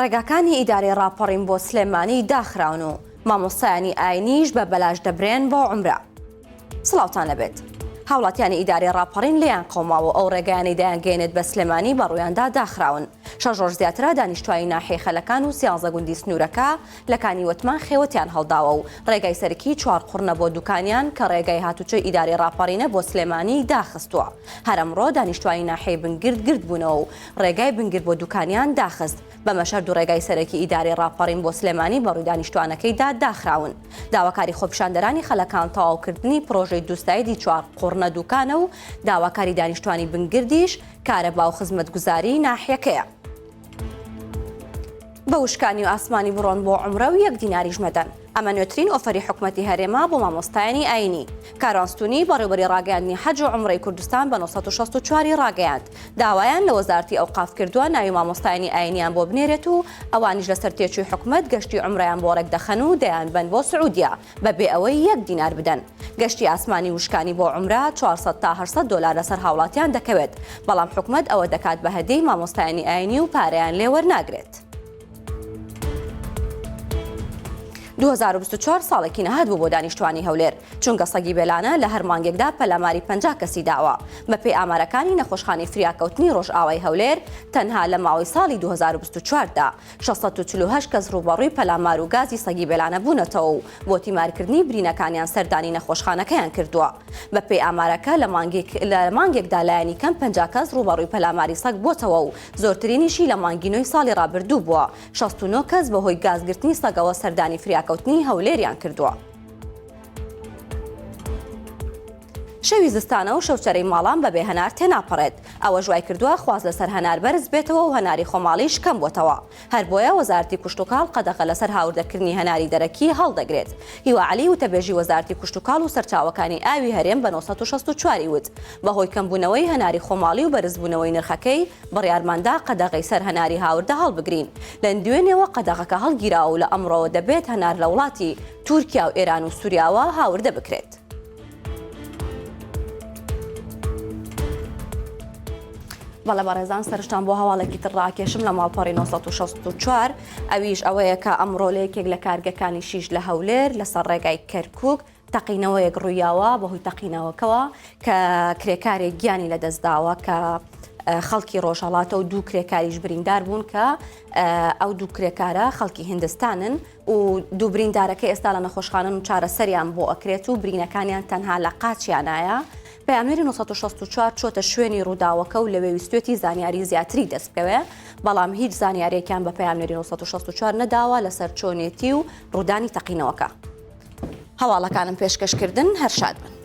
ڕێگاکانی ئیدارەی ڕاپەڕین بۆ سلێمانی داخراون و مامۆستایانی ئاینیش بە بەلاش دەبرێن بۆ عومرە. سڵاوتان لەبێت. هاوڵاتیانی ئیدارەی ڕاپەڕین لێیان قەوماوە و ئەو ڕێگایانەی دەیانگەیەنێت بە سلێمانی بە ڕوویاندا داخراون. شەش ڕۆژ زیاترە دانیشتوانی ناحیەی خەلەکان و سیانزە گوندی سنوورەکە لە کانی وەتمان خێوەتیان هەڵداوە و ڕێگای سەرەکی چوارقوڕنە بۆ دوکانیان کە ڕێگای هاتوچۆی ئیدارەی ڕاپەڕینە بۆ سلێمانی داخستووە. هەر ئەمڕۆ دانیشتوانی ناحیەی بنگرد گردبوونەوە و ڕێگای بنگرد بۆ دوکانیان داخست. بەمەش هەردوو ڕێگای سەرەکی ئیدارەی ڕاپەڕین بۆ سلێمانی بەڕووی دانیشتوانەکەیدا داخراون. داواکاری خۆپیشاندەرانی خەلەکان تەواوکردنی پڕۆژەی دووسایدی چوارقوڕنە دوکانە و داواکاری دانیشتوانی بنگردیش کارەبا و خزمەتگوزاری ناحیەکەیە. بە وشکانی و ئاسمانی بڕۆن بۆ عومرە و یەک دیناریش مەدەن. ئەمە نوێترین ئۆفەری حکومەتی هەرێمە بۆ مامۆستایانی ئایینی. کاروان ستونی، بەڕێوبەری ڕاگەیاندنی حەج و عومرەی کوردستان بە 964 ی ڕاگەیاند، داوایان لە وەزارەتی ئەوقاف کردووە ناوی مامۆستایانی ئایینیان بۆ بنێرێت و ئەوانیش لەسەر تێچووی حکومەت گەشتی عومرەیان بۆ ڕێکدەخەن و دەیانبەن بۆ سعودیە بەبێ ئەوەی یەک دینار بدەن. گەشتی ئاسمانی وشکانی بۆ عومرە 400 تا 800 دۆلار لەسەر هاوڵاتیان دەکەوێت، بەڵام حکومەت ئەوە دەکات بە هەدیەی مامۆستایانی ئایینی و پارەیان لێ وەرناگرێت. 2024 ساڵێکی نەهات بوو بۆ دانیشتوانی هەولێر، چونکە سەگی بێلانە لە هەر مانگێکدا پەلاماری 50 کەسی داوە. بەپێی ئامارەکانی نەخۆشخانەی فریاکەوتنی ڕۆژئاوای هەولێر، تەنها لە ماوەی ساڵی 2024 دا 648 کەس ڕووبەڕووی پەلامار و گازی سەگی بێلانە بوونەتەوە و بۆ تیمارکردنی برینەکانیان سەردانی نەخۆشخانەکەیان کردووە. بەپێی ئامارەکە لە مانگێکدا لایەنی کەم 50 کەس ڕووبەڕووی پەلاماری سەگ بۆتەوە و زۆرترینیشی لە مانگی نۆی ساڵی ڕابردوو بووە، 69 کەس بەهۆی گازگرتنی سەگەوە سەردانی فریاکەوتنی هەولێریان کردووە. شەوی زستانە و شەوچەرەی ماڵان بەبێ هەنار تێناپەڕێت، ئەوەش وایکردووە خواست لەسەر هەنار بەرز بێتەوە و هەناری خۆماڵیش کەم بۆتەوە، هەر بۆیە وەزارەتی کوشتوکاڵ قەدەغە لەسەر هاوردەکردنی هەناری دەرەکی هەڵدەگرێت. هیوا عەلی وتەبێژی وەزارەتی کوشتوکاڵ و سەرچاوەکانی ئاوی هەرێم بە 964 ی وت، بەهۆی کەمبوونەوەی هەناری خۆماڵی و بەرزبوونەوەی نرخەکەی، بڕیارماندا قەدەغەی سەر هەناری هاوردە هەڵبگرین. لە دوێنێوە قەدەغەکە هەڵگیراوە و لە ئەمڕۆوە دەبێت هەنار لە وڵاتی تورکیا و ئێران و سوریاوە هاوردە بکرێت. بەڵێ بەڕێزان سەرشتان بۆ هەواڵێکی تر ڕاکێشم لە ماڵپەڕی 964 ئەویش ئەوەیە کە ئەمڕۆ لە یەکێک لە کارگەکانی شیش لە هەولێر لەسەر ڕێگای کەرکک تەقینەوەیەک ڕوویاوە بەهۆی تەقینەوەکەوە کە کرێکارێک گیانی لەدەستداوە کە خەڵکی ڕۆژهڵاتە و دوو کرێکاریش بریندار بوون کە ئەو دوو کرێکارە خەڵکی هندستانن و دوو بریندارەکە ئێستا لە نەخۆشخانەن و چارەسەریان بۆ ئەکرێت و برینەکانیان تەنها لە قاچیانایە. پەیامنێری 964 چۆتە شوێنی ڕووداوەکە و لەوێ ویستوێتی زانیاری زیاتری دەست بکەوێ، بەڵام هیچ زانیاریەکیان بە پەیامنێری 964 نەداوە لەسەر چۆنێتی و ڕوودانی تەقینەوەکە. هەواڵەکانم پێشکەش کردن هەر شاد بن.